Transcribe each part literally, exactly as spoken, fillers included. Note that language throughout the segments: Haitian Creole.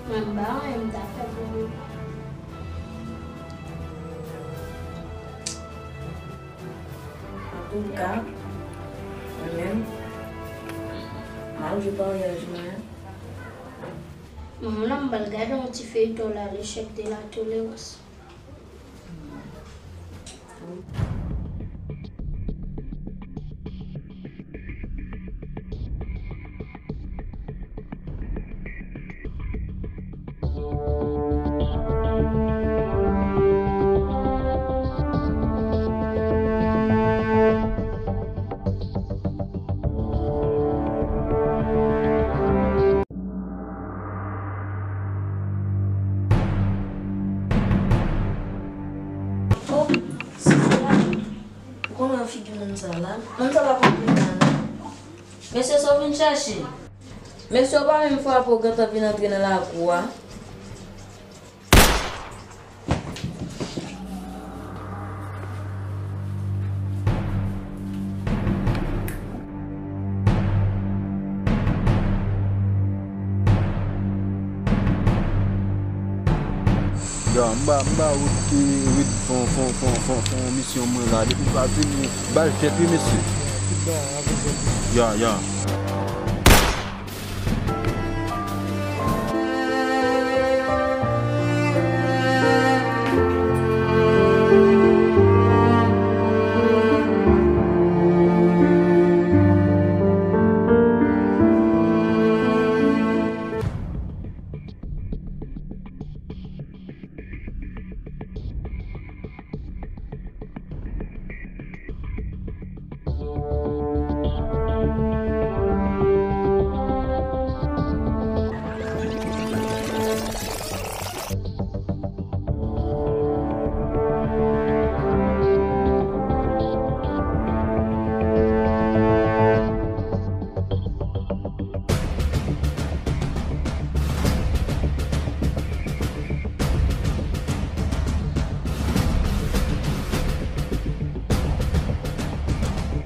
Mwen, m pa wè m ta fè pou ou. Antouka, mwen menm, m al jwe paryaj mwen an. Manman, la m pral gade yon ti feyton la, L'échec de la tolérance. Oh, Sisla, ou konnen figi moun sa la? Moun sa pa konprann la, non. Mesye, sa w vin chache? Mesye, w pa menm frape, w gentan vin antre nan lakou a. Ya, m ba, m ba wout, e, wout fon, fon, fon, fon, fon misyon mwen la. Depi m pa vini, ba l tèt wi, mesye. Ya, ya.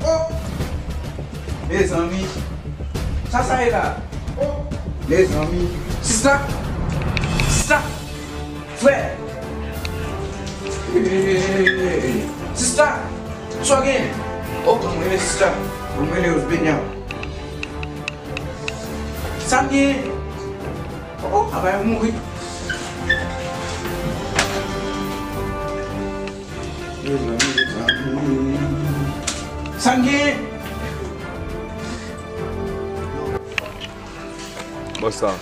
Oh! Mezanmi! Sa sa ye la? Oh! Mezanmi! Sista! Sista! Frè! Sista! Sa w gen? Oh, kòman w ye, sista? Mwen rele Osbenya. Sa m gen? Oh, papa yo mouri. Sa m gen? Bòs la.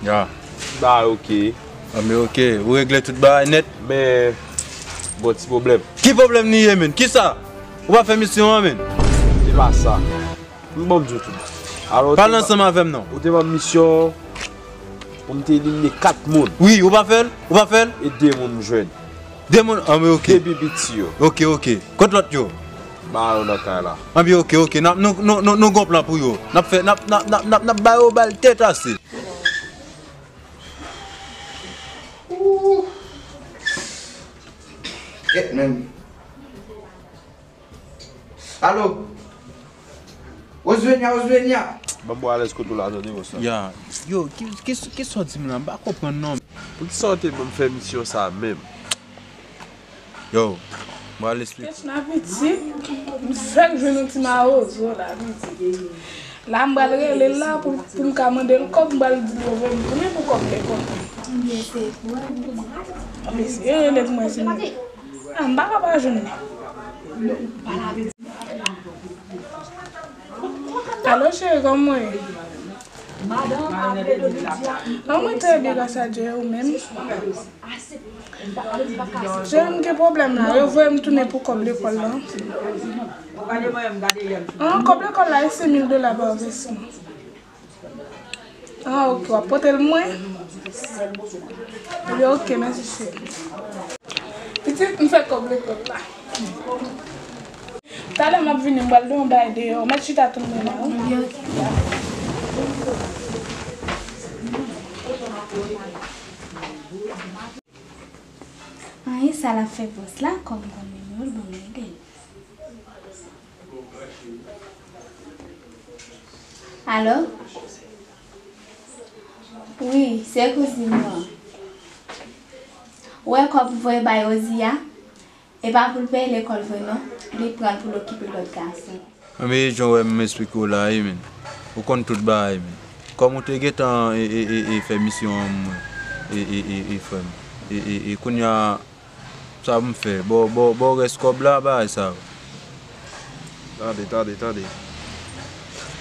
Ya. Ba, oke. Anben, oke. Ou regle tout bagay nèt? Men, bon, ti pwoblèm. Ki pwoblèm li ye, menn? Kisa? Ou pa fè misyon an, menn? Se pa sa. M bon, m di w tou. Alò, pale ansanm avè m non. Ou te ban m misyon pou m te elimine kat moun. Wi, ou pa fè l? Ou pa fè l? E de moun m jwenn. De moun? Anben, oke. De pi piti yo. Oke, oke. Kot lòt yo? Ba yo nan kay la. Anben, oke, oke. N ap, nou, nou, nou, nou gon plan pou yo. N ap fè, n ap, n ap, n ap, n ap, n ap ba yo bal tèt ase. Ooh. Kèt menm. Alo? Osvenia, Osvenia! Ban m wè alèz kote w la, tande, bòs la. Ya. Yo, ki, ki, ki sa w di m la? M pa konprann non. Poukisa w te ban m fè misyon sa menm? Yo, m pral esplike. Kèt la pitit, m fèk jwenn yon ti mawozo la pitit. La m pral rele l la pou, pou m ka mande l kòb, m pral di l yo voye m tounen pou kòb lekòl. Mesye rele pou mwen se mwen. Ah, m pa ka pa jwenn li. Alo, cheri, kòman w ye? Ah, mwen trè byen, gras a Dye, ou menm? Cheri, m gen pwoblèm la, yo voye m tounen pou kòb lekòl la. Ah, kòb lekòl la, e senk mil dola pa vèsman. Ah, oke, w ap pote l mwen? Ebyen, oke, mèsi, cheri. Pitit, m fè kòb lekòl la. Talè m ap vini, m pral di yon bagay deyò. Mèt chita tann mwen la, wi. Anyen sa l ap fè bòs la, kòm m konn nimewo l, ban m rele l. Alo? Wi, se kouzin mwen. Ou wè kòb ou voye bay Rosie a? E pa pou l peye lekòl vre non, li pran l pou l okipe lòt gason. Anben, e jan w wè m esplike w la, wi, men. Ou konn tout bagay, men. Kòm ou te gentan e, e, e, e fè misyon an mwen, e, e, e, e frè m. E, e, e kounye a, sa pou m fè? Ba w, ba w, ba w rès kòb la, bagay sa yo. Tande, tande, tande.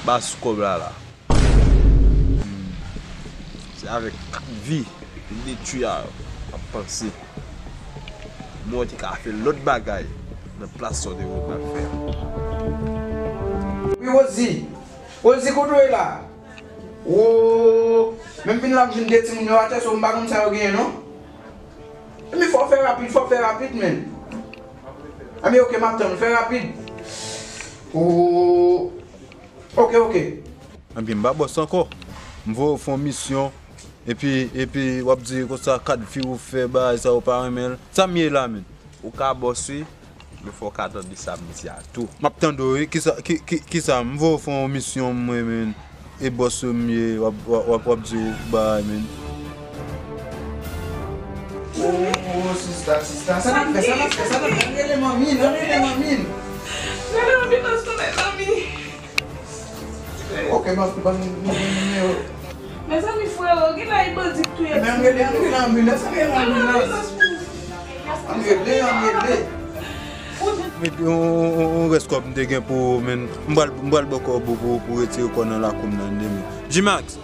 Ba sou kòb la, la. Hmm. Se avèk vi detwi a w ap panse. Mwen te ka fè lòt bagay nan plas sa w te wè m ap fè a. Wi, Rosie. Rosie, kote w ye la? Wo, men m vin la, m jwenn de timoun yo atè, so m pa konn sa yo genyen, non. Ebyen, fò w fè rapid, fò w fè rapid, men. Ebyen, oke, m ap tann ou, fè rapid. Wo, oke, oke. Ebyen, m pa bòs ankò. M voye w fè yon misyon, epi, epi w ap di konsa kat fi ou fè, bagay sa ou pa renmen l. Sa m ye la, men? Ou ka bòs, wi, men fò w ka tande sa m di a tou. M ap tande w, wi. Kisa, ki, ki, kisa? M voye w fè yon misyon, mwen, men. E bòs ou m ye, w ap, w ap, w ap, w ap di w bagay, men. O, o, sista, sista, sa n ap fè, sa n ap fè, sa n ap fè? Ann rele manmi n, ann rele manmi n. Rele anbilans non, mezanmi. Ok, ban, ban, ban, ban nimewo. Mezanmi, freo, gen la e bandi k touye ti moun. Men ann rele, ann rele anbilans, ann rele anbilans. Ann rele, ann rele. Met yon, yon, yon, yon rès kòb m te gen pou ou, men m pral, m pral ba w kòb ou pou, pou retire kò nan lakou m nan demen. G-Max!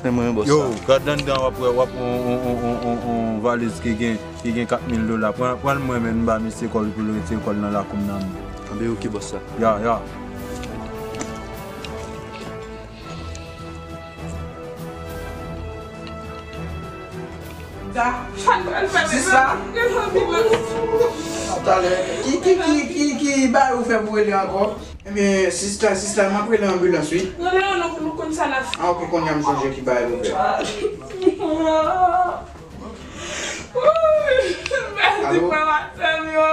Men mwen, bòs. Yo, gad anndan, w ap wè, w ap wè yon, yon, yon valiz ki gen, ki gen kat mil dola. Pran, pran l mwen, men m ba misye kòb pou l retire kò l nan lakou m nan. Anben, ok, bòs la. Ya, ya. Sa n pral fè, sista? Talè. Ki, ki, ki, ki, ki bagay ou fè pou rele ankò? Ebyen, sista, sista, m ap rele anbilans, wi. Rele yo non pou nou konn sa n ap fè. Ah, ok, kounye a m sonje ki bagay pou fè. Mèsi, alo? Frè m ak sè m yo.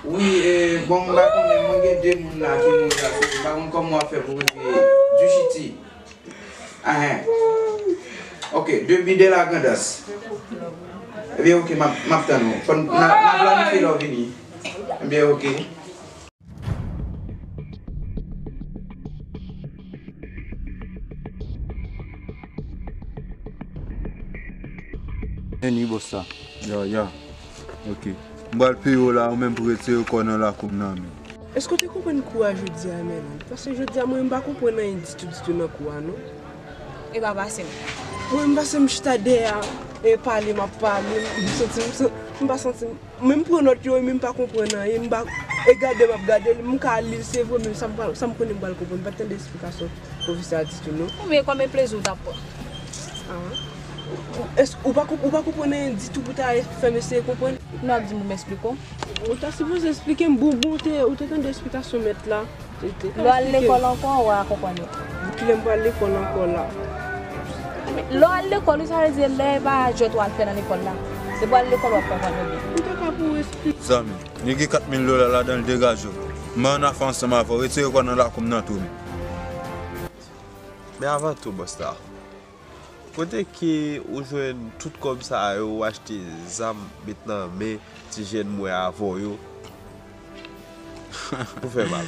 Wi, e, bon, m pa konnen, mwen gen de moun la ki mouri la, so m pa konn kòman w ap fè pou rele Duchiti. Ahen. Ok, de bi de la grandans. Ebyen, ok, m ap, m ap tann ou. Fò n, n a, n a planifye lè w vini. Ebyen, ok. Vini, bòs la. Ya, ya. Ok. M pral peye w la, ou menm pou retire kò nan lakou m nan, men. Èske w te konprann kou a jodi a, men? Paske jodi a, mwen, m pa konprann anyen ditou, ditou nan kou a, non. E pa pase m. Mwen, m pase m chita dèyè a, e pale, m ap pale, m santi m, m pa santi m. Mwen, m pran nòt yo, men m pa konprann anyen, m pa, e gade m ap gade l, m ka li l, se vre, men sa m pa, sa m konnen m pral konprann, m pa t tande esplikasyon pwofesè a ditou, non. Oubyen konbyen plezi w t ap pran? Ah. Èske ou pa konp-, ou pa konprann anyen ditou pou ta fè m eseye konprann? Kounya w ap di m pou m esplike w? Ou ta sipoze esplike m, bon, bon, ou te, ou te tande esplikasyon mèt la. Lè w al lekòl ankò, w a konprann yo. Kilè m pral lekòl ankò la? Lè w al lekòl, wi, sa vle di lè e pa jwèt w al fè nan lekòl la. Se pou al lekòl w ap konprann yo byen. Ou te ka pou esplike. Zanmi, li gen kat mil dola ladan l, degaje w. M ann afè ansanm avè w, retire kò w nan lakou m nan tou, men. Men avan tou, bòs la. Kote ke ou jwenn tout kòb sa yo, ou achte zam, met nan men ti jèn mwen avè w yo? Ou fè mal.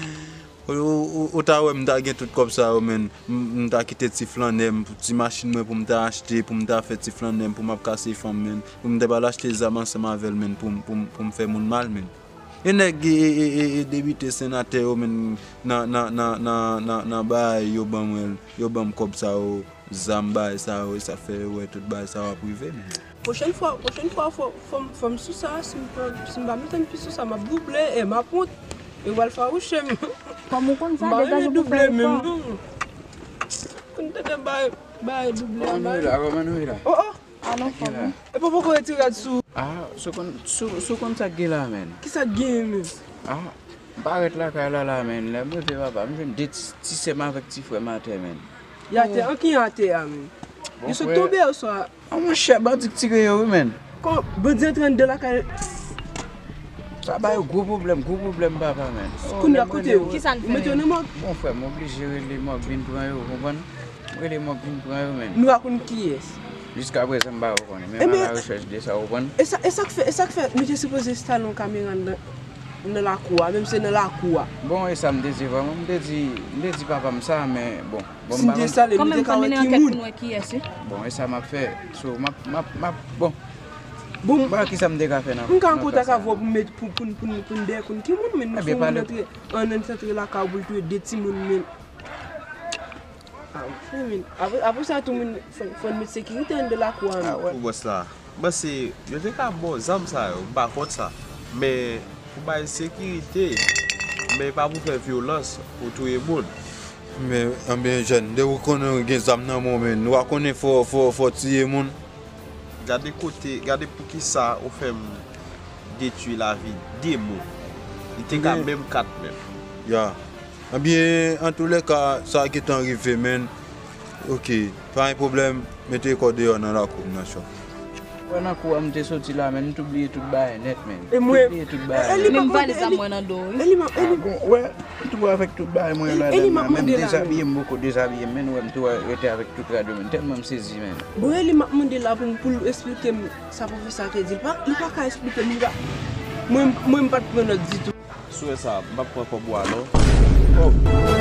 Ou, ou, ou, ou ta wè m ta gen tout kòb sa yo, men. M, m ta kite ti flannè m, ti machin mwen pou m ta achte, pou m ta fè ti flannè m, pou m ap kase fanm, men. Pou m ta pral achte zam ansanm avè l, men, pou m, pou m, pou m fè moun mal, men. E nèg, e, e, e, e depite, senatè yo, men, nan, nan, nan bagay yo ban mwen, yo ban m kòb sa yo, zam, bagay sa yo, e sa fè yo wè tout bagay sa yo ap rive, men. Pwochèn fwa, pwochèn fwa, fò, fò m, fò m sou sa, si m pa, si m pa mete m pi sou sa, m ap double, e m ap wont, yo pral fawouche m. Kòm ou konn sa, degaje w pou fè efò. Konn tande bay, bay double a, bay. Kòman nou ye la? Kòman nou ye la? Oh, oh! Alon fò wi. E pa poko retire rad sou. Ah, sou konn, sou, sou konn sa k gen la, men. Kisa k genyen, men? Ah, m parèt lakay la, la, men. Lè m rive, papa, m jwenn de ti, ti sè m avèk ti frè m atè, men. Y atè? An ki atè a, men? Yo sot tonbe oswa? Ah, monchè, bandi k tire yo, wi, men. Kò, bandi antre anndan lakay. Sa ba yo gwo pwoblèm, gwo pwoblèm papa, men. Kounye a koute yo. Kisa n fè menm? Bon, frè m oblije rele Mòg vin pran yo, ou konprann? M rele Mòg vin pran yo, men. Nou pa konn kiyès. Jiskaprezan m pa ko konnen, men m alarechèch de sa, ou konprann? E sa k fè, e sa k fè nou te sipoze enstale yon kamera nan lakou a, menm se nan lakou a. Bon, e sa m te di vrèman, m te di, m te di papa m sa, men bon. Bon, m pa konn. Si m te enstale, nou te ka wè ki moun. Bon, e sa m ap fè. So, m ap, m ap, m ap, bon. Bon, m pa wè kisa m te ka fè nan sa. M ka an kontak avè w pou m met, pou, pou, pou, pou n dèyè konn ki moun, men nou fè yon moun antre, an, antre lakay ou pou l touye de timoun, men. Ah, wi, men. Apre, apre sa, tou moun, fò, fò n met sekirite anndan lakou a, men. Pou bòs la. M panse yo te ka ba w zam sa yo, m pa kont sa. Men pou bay sekirite, men pa pou fè vyolans, pou touye moun. Men, anben jèn, depi w konnen w gen zam nan men w, men, w pa konnen fò, fò, fò tiye moun. Gade kote, gade poukisa ou fè m detwi lavi de moun. Li te ka menm kat menm. Ya. Anben, antoulèka, sa gentan rive, men. Ok, pa gen pwoblèm, mete kò w deyò nan lakou m nan chòf. Wè nan kou a m te soti la, men m tou bliye tout bagay nèt, men. M tou bliye tout bagay nèt. Men m valiz la mwen nan do, wi. Ah bon, wè, m tou avèk tout bagay mwen yo ladann la. Menm dezabiye m poko dezabiye m, men ou wè m tou rete avèk tout rad yo, men. Tèlman m sezi, men. Bon, Eli m ap mande la pou m, pou l esplike m sa pwofesè a te di. Li pa, li pa ka esplike m, li pa. Mwen, mwen m pa t pran nòt ditou. Sou wè sa, m p ap pran kòb ou a non. Oh!